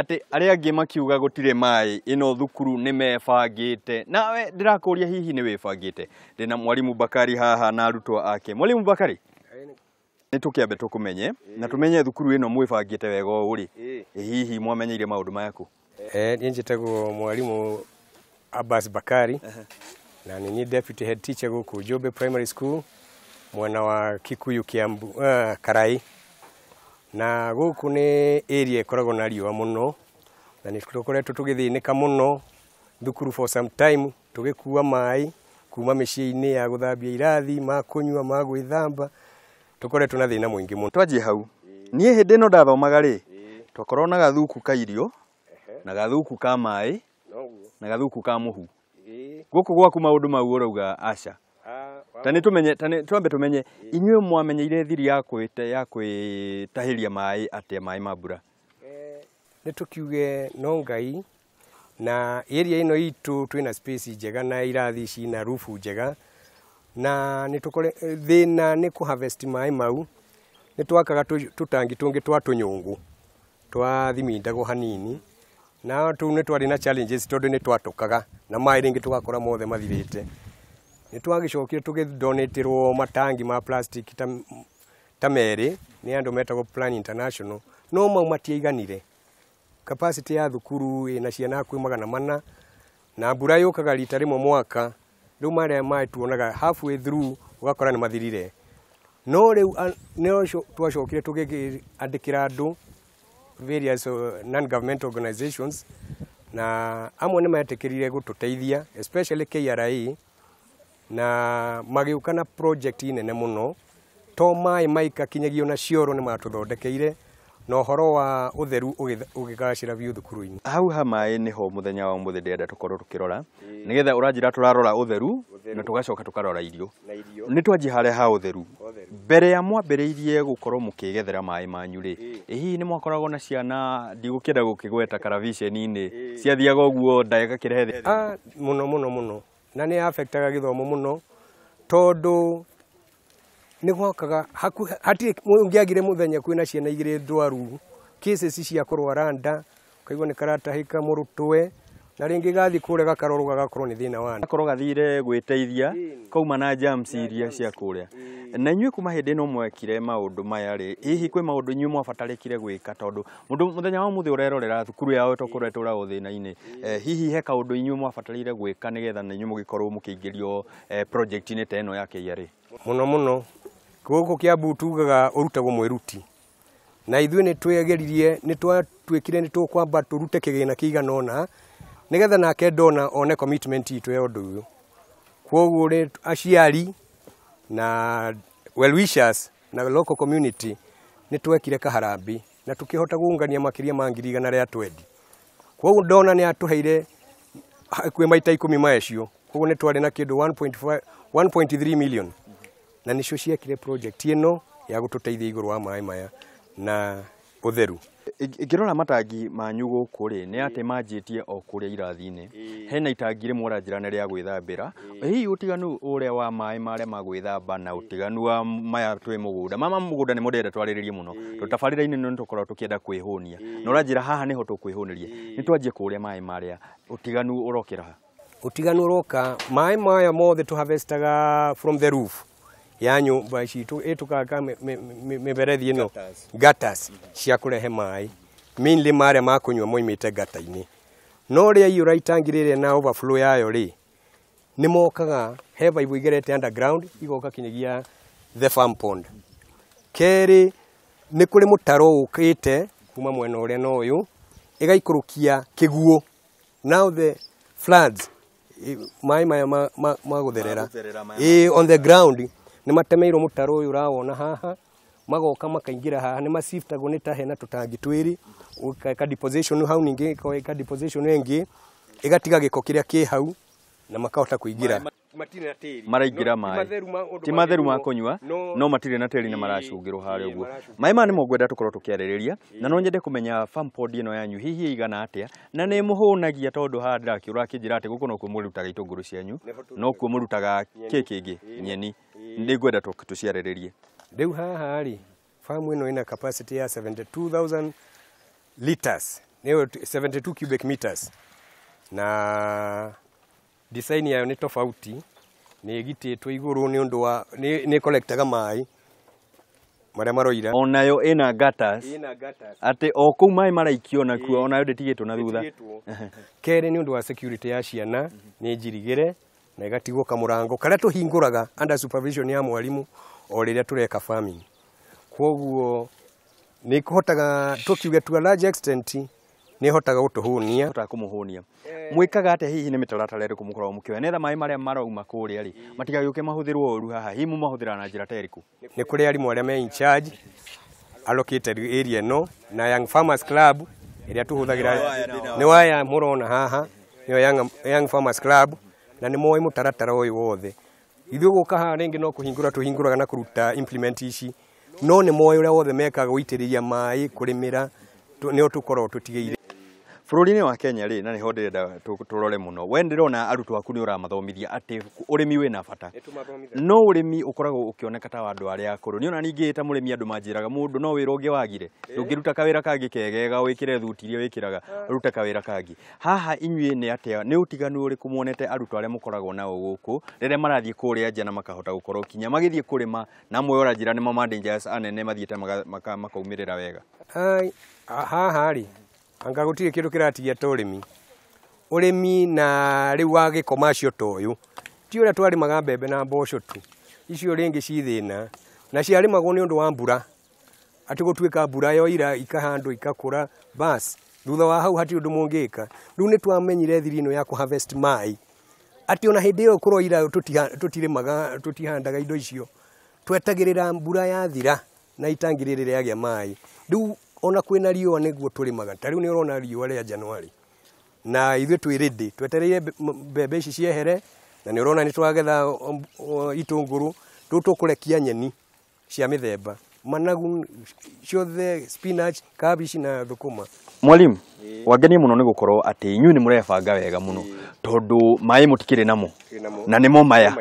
Atĩ arĩa angĩ makiuga gũtirĩ maĩ, ĩno thukuru nĩ mebangĩte. Nawe ndĩrakũria hihi nĩ wĩbangĩte? Ndĩna mwarimu Bakari haha na arutwo ake. Mwarimu Bakari, nĩ tũkĩambe tũkũmenye na tũmenye thukuru ĩno mwĩbangĩte wega ũũ rĩ, hihi mwamenyeire maũndũ maya kũ? Niĩ njĩtagwo mwarimu Abbas Bakari na nĩ niĩ deputy head teacher gũkũ Njũmbĩ Primary School mwena wa Kikuyu, Kiambu, Karai. Na gũkũ nĩ area ĩkoragwo na riũa mũno na nĩ tũkoretwo tũgĩthĩnĩka mũno thukuru for some time, tũgĩkua maĩ kuma mĩciĩ-inĩ ya gũthambia irathi, ma kũnyua, ma gwĩthamba. Tũkoretwo na thĩna mũingĩ mũno. Twanjie hau. Niĩ hĩndĩ ĩno ndathomaga rĩ, twakorwo na gathuku ka irio na gathuku ka maĩ na gathuku ka mũhu. Gũkũ gwaku maũndũ mau ũrauga aca. Ta nĩ tũmenye, ta nĩ twambe tũmenye inyuĩ mwamenyeire thiri ya kwĩtahĩria maĩ atĩa, maĩ ma mbura? Nĩ tũkiuge no Ngai na area ĩno itũ twĩna space njega na irathi cina rufu njega, na nĩ tũkore thĩna nĩ kũ harvest maĩ mau. Nĩ twakaga tũtangi tũngĩ twa tũnyũngũ twathimindagwo hanini, na tũu nĩ twarĩ na challenges tondũ nĩ twatũkaga na maĩ rĩngĩ tũgakora mothe mathirĩte. Nĩ twagĩcokire tũgĩdonatĩrwo matangi ma plastic ta merĩ nĩ andũ metagwo Plan International, no mau matiaiganire. Capacity ya thukuru ĩna ciana hakuhĩ 400 na mbura yũkaga rita rĩmwe mwaka. Rĩu marĩa maĩ tuonaga halfway through ũgakora nĩ mathirire. No rĩu nĩ twacokire tũgĩandĩkĩra andũ various non-governmental organizations, na amwe nĩ metĩkĩrire gũtũteithia, especially KRA, na magĩũka na project nene mũno. To maĩ maika kinyagia ona cioro nĩ matũthondekeire, na ũhoro wa ũtheru ũgĩgacĩra biũ thukuru-inĩ. Hau ha maĩ nĩho mũthenya wa ũmũthĩ ndĩrenda tũkorwo tũkĩrora, nĩgetha ũranjĩra tũrarora ũtheru na tũgacoka tũkarora irio. Nĩ twanjie harĩa ha ũtheru. Mbere ya mwambĩrĩirie gũkorwo mũkĩgethera maĩ manyu rĩ, hihi nĩ mwakoragwo na ciana, ndigũkĩenda gũkĩgweta karaviceni-inĩ, ciathiaga ũguo nda ĩgakĩrehe thĩna? Mũno mũno mũno, na nĩ affectaga gĩthomo mũno tondũ nĩ gwokaga hatirĩ ũngĩagire mũthenya kwĩna ciana igĩrĩ ndwaru, cases cia kũrwara nda, ũkaigua nĩ karatahĩka mũrutwe, na rĩngĩ gathiĩ kũrĩa gakarorwo gagakorwo nĩ thĩna wa nda. Gakorwo gathire gwĩteithia kauma na germs iria cia kũrĩa. Na inyuĩ kuma hĩndĩ ĩno mwekire maũndũ maya rĩ, hihi kwĩ maũndũ inyuĩ mwabatarĩkire gwĩka tondũ mũndũ mũthenya wa ũmũthĩ ũrerorera thukuru yao tũkoretwo ũragwo thĩna-inĩ, hihi he kaũndũ inyuĩ mwabatarire gwĩka nĩgetha na inyuĩ mũgĩkorwo mũkĩingĩrio project-inĩ ta ĩno ya KRA? Mũno mũno gũkũ Kiambu tugaga ũrutagwo mwĩruti, na ithuĩ nĩ twegeririe, nĩ twatuĩkire nĩ tũkwamba tũrute kĩgĩna kĩigana ũna nĩgetha nake ndona one commitment itũ ya ũndũ ũyũ. Kwoguo rĩ, aciari na well wishers na local community nĩ twekire kaharambi na tũkĩhota gũungania makĩria ma 120,000. Kwoguo ndona nĩ atũheire hakuhĩ maita 10 macio. Kwoguo nĩ twarĩ na kĩndũ 1.3 million, na nĩcio ciekire project ĩno ya gũtũteithia igũrũ wa maĩ maya na ũtheru. Ingĩrora matangi manyu gũkũ rĩ, nĩ atĩ manjĩtie o kũrĩa irathi-inĩ. Hena itangi rĩmwe ũranjĩra nĩ rĩa gwĩthambĩra. Hihi ũtiganu ũrĩa wa maĩ marĩa ma gwĩthamba na ũtiganu wa maya twĩ mũgũnda, mama mũgũnda nĩmo ndĩrenda twarĩrĩrie mũno, tondũ tabarĩra-inĩ ĩno nĩ tũkoragwo tũkĩenda kwĩhũnia, na ũranjĩra haha nĩho tũkwĩhũnĩria. Nĩ twanjie kũrĩa maĩ marĩa, ũtiganu ũrokĩra ha? Ũtiganu ũroka maĩ maya mothe tũharvestaga from the roof ya nyũmba citũ, ĩtũkaka mĩberethi ĩno gutters cia kũrehe maĩ, mainly marĩa ma kũnyua moimĩte gata-inĩ. No rĩaiyũra itangi rĩrĩa na overflow yayo rĩ, nĩ mokaga he pipe igerete underground igoka kinyagia the farm pond. Kerĩ nĩ kũrĩ mũtaro ũkĩte kuma mwena ũrĩa na ũyũ, ĩgaikũrũkia kĩguũ. Now the floods, maĩ maya ma gũtherera on the ground nĩ matemeirwo mũtaro ũyũ ũrawona haha, magoka makaingĩra haha, nĩ maciftagwo nĩ ta hena tũtangi twĩrĩ, ũgeka deposition hau, ningĩ ĩka deposition ĩngĩ ĩgatiga gĩko kĩrĩa kĩ hau na makahota kũingĩra. Maraingĩra maĩ ti matheru ma kũnyua, no matirĩ na tĩri na maracungĩrwo harĩa ũguo. Maĩ maya nĩmo ngwenda tũkorwo tũkĩarĩrĩria, na no nyende kũmenya farm pond ĩno yanyu hihi ĩigana atĩa, na nĩ mũhũnagia tondũ haha ndĩrakĩũra akĩnjĩra atĩ gũkũ nokuo mũrutaga itũngũrũ cianyu, nokuo mũrutaga kĩ kĩngĩ, nyeni. Nĩ ngwenda tũciarĩrĩrie. Rĩu haha rĩ, farm ĩno ĩna capacity ya 72,000 liters. Nĩyo 72 cubic meters na design yayo nĩ tofauti, nĩ ĩgitĩtwo igũrũ nĩ ũndũ wa nĩ collectaga maĩ marĩa maroira. Onayo ĩna gutters. Ĩna gutters. Atĩ o kũu maĩ maraikio nakuo onayo ndĩtigĩtwo na thutha. Kerĩ nĩ ũndũ wa security ya ciana, nĩ njirigĩre na ĩgatigwo kamũrango karĩa tũhingũraga under supervision ya mwarimũ o rĩrĩa tũreka farming. Kwoguo nĩ kũhotaga tũkiuge to a large extent nĩ ĩhotaga gũtũhũnia. Hotaga kũmũhũnia. Mwĩkaga atĩa hihi nĩ mĩtaratara ĩrĩkũ mũkoragwo mũkĩoya nĩgetha maĩ marĩa marauma kũrĩa rĩ matigagĩũke mahũthĩrwo ũru haha, hihi mũmahũthĩraga na njĩra ta ĩrĩkũ? Nĩ kũrĩ arimũ arĩa me in charge allocated area ĩno na Young Farmers Club ĩrĩa tũhũthagĩra nĩ waya mũrona haha nĩyo Young Farmers Club, na nĩ moĩ mũtaratara ũyũ wothe. Ithuĩ gũka haha rĩngĩ no kũhingũra tũhingũraga na kũruta implement ici, no nĩ moĩ ũrĩa wothe mekaga gũitĩrĩria maĩ, kũrĩmĩra, nĩo tũkoragwo tũtigĩire. Bũrũri-inĩ wa Kenya rĩ, na nĩho ndĩrenda tũrore mũno, we ndĩrona arutwo aku nĩ ũramathomithia atĩ ũrĩmi wĩna bata, no ũrĩmi ũkoragwo ũkĩoneka ta wa andũ arĩa akũrũ. Niĩ ona ningĩ ta mũrĩmi andũ manjĩraga mũndũ no wĩra ũngĩ wagire, ndũngĩruta kawĩra kangĩ kegega wĩkĩre thuti iria wĩkĩraga, ũrute kawĩra kangĩ. Haha inyuĩ nĩ atĩa, nĩ ũtiganu ũrĩkũ muonete arutwo arĩa mũkoragwo nao gũkũ rĩrĩa marathiĩ kũrĩa nja na makahota gũkorwo kinya magĩthiĩ kũrĩma, na amwe ũranjĩra nĩmo managers anene mathiĩte makaumĩrĩra wega? Haha rĩ anga gũtirĩ kĩndũ kĩratigia ta ũrĩmi. Ũrĩmi na rĩu wa gĩkomacio ta ũyũ ti ũrĩa twarĩmaga mbembe na mboco tu, icio rĩngĩ ci thĩna na ciarĩmagwo nĩ ũndũ wa mbura, atĩ gũtuĩka mbura yoira ikahandwo ikakũra bas, thutha wa hau hatirĩ ũndũ mũngĩka. Rĩu nĩ twamenyire thiri ĩno ya kũ harvest maĩ, atĩ ona hĩndĩ ĩyo kũroira tũtirĩmaga, tũtihandaga indo icio, twetagĩrĩra mbura yathira na itangi rĩrĩ rĩagĩa maĩ. Rĩu ona kwĩna riũa nĩguo tũrĩmaga, ta rĩu nĩ ũrona riũa rĩa January na ithuĩ twĩ ready, twetereire mbembe ici ciehere, na nĩ ũrona nĩ twagetha itũngũrũ, rĩu tũkũrekia nyeni cia mĩthemba, managu ciothe, spinach, cabbage na thũkũma. Mwalimu, wangenia mũno nĩ gũkorwo atĩ inyuĩ nĩ mũrebanga wega mũno tondũ maĩ mũtikĩrĩ namo na nĩmo maya,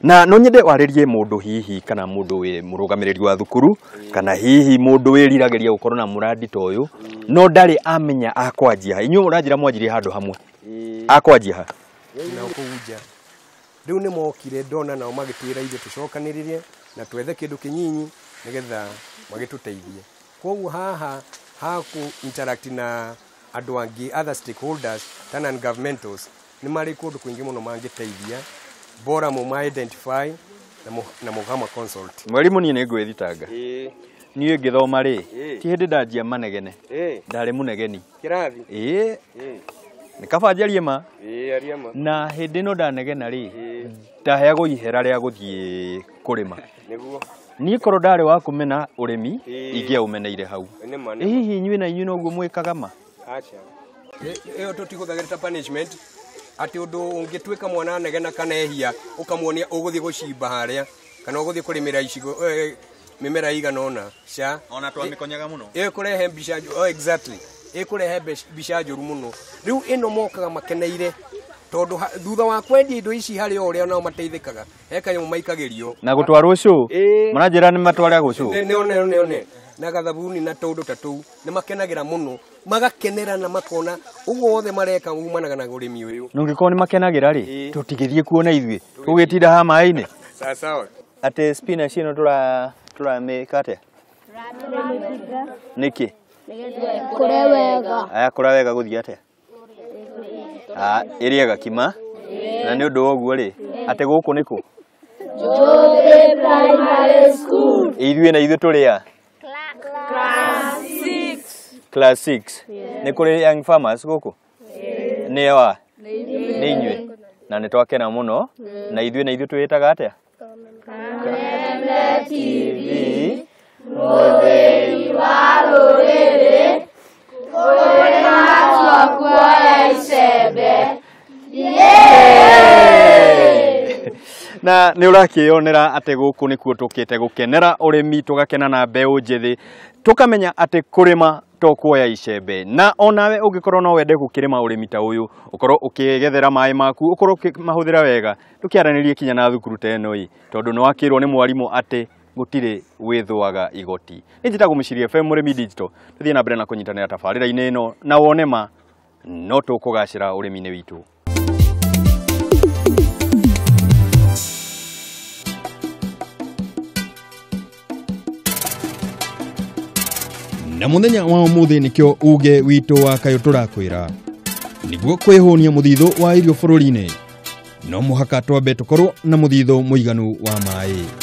na no nyende warĩrie mũndũ hihi kana mũndũ wĩ mũrũgamĩrĩri wa thukuru kana hihi mũndũ wĩriragĩria gũkorwo na mũrandi ta ũyũ no ndarĩ amenya akwanjia ha. Inyuĩ mũranjĩra mwanjirie handũ hamwe, akwanjia ha? Na kũu nja rĩu nĩ mokire ndona nao magĩtwĩra ithuĩ tũcokanĩrĩrie na twethe kĩndũ kĩnyinyi nĩgetha magĩtũteithie. Kwoguo haha haku interact na andũ angĩ, other stakeholders ta non-governmentals, nĩ marĩ kũndũ kũingĩ mũno mangĩteithia, bora mũma identify na mũgama consult. Mwalimu, niĩ nĩ ngwĩthitanga, niĩ ngĩthoma rĩ ti hĩndĩ ndanjia manegene, ndarĩ mũnegeni kĩrathi. Ĩĩ, nĩ kaba njarie ma. Ĩĩ, aria ma. Na hĩndĩ ĩno ndanegena rĩ ndaheagwo ihera rĩa gũthiĩ kũrĩma. Nĩguo. Niĩ korwo ndarĩ wa kũmena ũrĩmi ingĩaũmeneire hau. Hihi inyuĩ na inyuĩ noguo mwĩkaga ma? Acha. Ĩyo tũtihũthagĩra ta punishment, atĩ ũndũ ũngĩtuĩka mwana anegena kana ehia ũkamuonia ũgũthiĩ gũcimba harĩa kana ũgũthiĩ kũrĩmĩra icigo mĩmera ĩigana ũna. Ca. Ona twamĩkonyaga mũno. Ĩkũrehe mbica oh, exactly. Ĩkũrehe mbica njũru mũno. Rĩu ĩno mokaga makeneire tondũ thutha wa kwendia indo ici harĩ o ũrĩa nao mateithĩkaga, he kanyamũ maikagĩrio. Na gũtwarwo cũ? Maranjĩra nĩ matwaragwo cũ? Nĩ one, nĩ one. Na gathabuni na tũndũ ta tũu nĩ makenagĩra mũno, magakenera na makona ũguo wothe mareka umanaga na ũrĩmi ũyũ. Na ũngĩkorwo nĩ makenagĩra rĩ, tũtigĩthiĩ kuona ithuĩ, tũgĩtinda haha maĩ-inĩ. Sawa sawa. Atĩ spinach ĩno tũramĩka atĩa? Nĩkĩ? Kũre wega. Aya, kũra wega gũthiĩ atĩa? Ĩrĩe gakima. Na nĩ ũndũ wa ũguo rĩ, atĩ gũkũ nĩ kũ? Njũkĩ Primary School. Ithuĩ na ithuĩ tũrĩ a? Class 6. Class 6. Nĩ kũrĩ Young Farmers gũkũ? Nĩ a? Nĩ inyuĩ. Na nĩ twakena mũno. Na ithuĩ na ithuĩ twĩtaga atĩa? Kameme TV. Mũthĩgi wa rũrĩrĩ, kũrĩma twakuoya icembe. Na nĩ ũrakĩonera atĩ gũkũ nĩkuo tũkĩte gũkenera ũrĩmi, tũgakena na mbeũ njĩthĩ, tũkamenya atĩ kũrĩma to kuoya icembe. Na onawe ũngĩkorwo no wende gũkĩrĩma ũrĩmi ta ũyũ, ũkorwo ũkĩgethera maĩ maku, ũkorwo ũkĩmahũthĩra wega, ndũkĩaranĩrie kinya na thukuru ta ĩno ĩ, tondũ nĩ wakĩrwo nĩ mwarimũ atĩ Gũtirĩ wĩthũaga igoti. Nĩ njĩtagwo Mũciiri FM Mũrĩmi Digital. Tũthiĩ na mbere na kũnyitanĩra tabarĩra-inĩ ĩno na wone ma no tũkũgacĩra ũrĩmi-inĩ witũ. Na muthenya wa umuthi nikio uge witu wa kayũ tũrakwĩra niguo kwĩhũnia mũthithũ wa irio bũrũri-inĩ no mũhaka twambe tũkorwo na mũthithũ mũiganu wa maĩ.